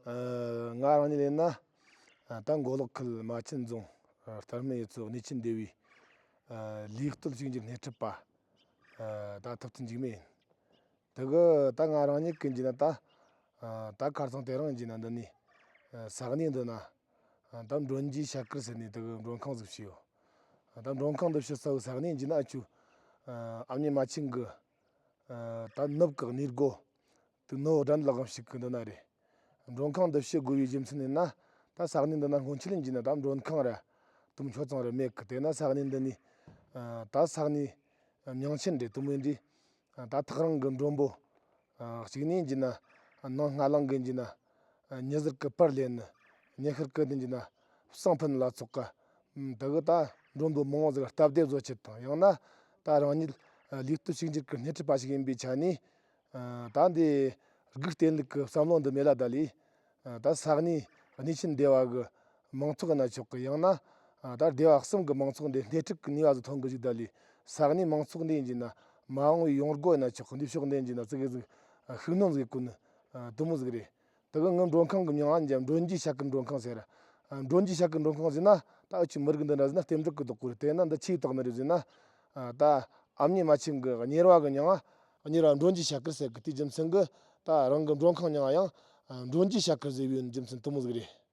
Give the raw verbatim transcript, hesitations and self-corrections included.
ཨ། ང་རང་ཉིད་ཡིན་ན། ཨ། ད་མགོ་ལོག་ཁུལ་རྨ་ཆེན་རྫོང་། ཨ། སྟར་སྨད་ཡུལ་ཚོ་གནས་ཆེན་སྡེ་བའི། ཨ། ལུས་གཏོད་ཕྱུགས་འགྱུར་སྣེ་ཁྲིད་པ། ཨ། ད་ཐུབ་བསྟན་འཇིགས་མེད་ཡིན། དེ་གི་ད་ང་རང་ཉིད་ཀྱིས་བྱས་ན་ད། ཨ། ད་ཁ་སང་དེ་རིང་བྱས་ན་འདི་ནས། ཨ། ས་གནས་འདི་ན། ཨ། ད་མགྲོན་གྱི་ཞལ་དཀར་ཟེར་ནས་དེ་གི་མགྲོན་ཁང་ཟིག་ཕྱེས་ཡོད། ཨ། ད་མགྲོན་ཁང་འདི་ཕྱེ་ས་བོ་ས་གནས་བྱས་ན་ཨ་ཆུ། ཨ། ཨ་མྱེས་རྨ་ཆེན་གི། ཨ། ད་ནུབ་གི་གནས་སྒོ། དེ་ནུབ་དགྲ་འདུལ་དབང་ཕྱུག་གི་འདི་ན་རེད། མགྲོན་ཁང་འདི་ཕྱེ་དགོས་པའི་རྒྱུ་མཚན་ཡིན་ན། ད་ས་གནས་འདི་ན་སྔོན་ཆད་ཡིན་གྱི་ན་ད་མགྲོན་ཁང་ར་དུམ་ཆོ་ཚང་ར་མེད་གི། དེ་ན་ས་གནས་འདི་ནས། ཨ། ད་ས་གནས་མྱིང་ཆེན་རེད། དེ་མོ་ཡིན་དུས། ཨ། ད་ཐག་རིང་གི་མགྲོན་པོ། ཨ། གཅིག་ནས་ཡིན་གྱི་ན། ཨ། ནངས་སྔ་ལངས་གི་ཡིན་གྱི་ན། ཨ། ཉི་ཟེར་གི་པར་ལེན་ནི། ཉི་ཤར་གི་ཡིན་གྱི་ན། བསང་ཕུད་ལ་སོགས་གི། ཨ། དེ་གི་ད་མགྲོན་པོ་མང་བོ་ཟིག་སྟབས་བདེ་བཟོ་ཆེད་དང་། ཡང་ན་ད་རང་ཉིད། ཨ། ལུས་གཏོད་ཕྱུགས་འགྱུར་གི་སྣེ་ཁྲིད་པ་ཞིག་ཡིན་པའི་ཆ་ནས། ཨ། ད་འདི་སྒུག་བསྟེན་ལུགས་ཀྱི་བསམ་བློ་འདི་མེད་ལ་ད་ལས། ཨ། ད་ས་གནས་གནས་ཆེན་སྡེ་བ་གི་མང་ཚོགས་ཡིན་ན་ཆོག་གི། ཡང་ན། ཨ། ད་སྡེ་བ་གསུམ་གི་མང་ཚོགས་འདི་སྣེ་ཁྲིད་ཀྱི་ནུས་པ་ཟིག་ཐོན་གི་ཟིག་ད་ལས། ས་གནས་མང་ཚོགས་འདི་ཡིན་གྱི་ན་མ་འོངས་པའི་ཡོང་སྒོ་ཡིན་ན་ཆོག་གི། འདི་ཕྱོགས་འདི་ཡིན་གྱི་ན་ཙི་གེ་ཟིག། ཨ། ཤུགས་སྣོན་ཟིག་དགོས་ནི། ཨ། དེ་མོ་ཟིག་རེད། དེ་གི་ངའི་མགྲོན་ཁང་གི་མྱིང་ང་མགྲོན་གྱི་ཞལ་དཀར་མགྲོན་ཁང་ཟེར། ཨ། མགྲོན་གྱི་ཞལ་དཀར་མགྲོན་ཁང་ཟེར་ན་ད་ཨ་ཆུ་མི་རིགས་འདི་འདྲ་ཟེར་ན་རྟེན་འབྲེལ་གི་བདག་པོ་རེད། དེ་ན་འདི་ཆི་བཏགས་ནི་རེད་ཟེར་ན། ཨ། ད་ཨ་མྱེས་རྨ་ཆེན་གི་གཉེར་བ་གི་མྱིང་ང་གཉེར་བ་མགྲོན་གྱི་ཞལ་དཀར་ཟེར་གི། དེའི་རྒྱུ་མཚན་གི་ད་རང་གི་མགྲོན་ཁང་མྱིང་ང་ཡང་། ཨ། མགྲོན་གྱི་ཞལ་དཀར་ཟེར་བའི་རྒྱུ་མཚན་དེ་མོ་ཟིག་རེད།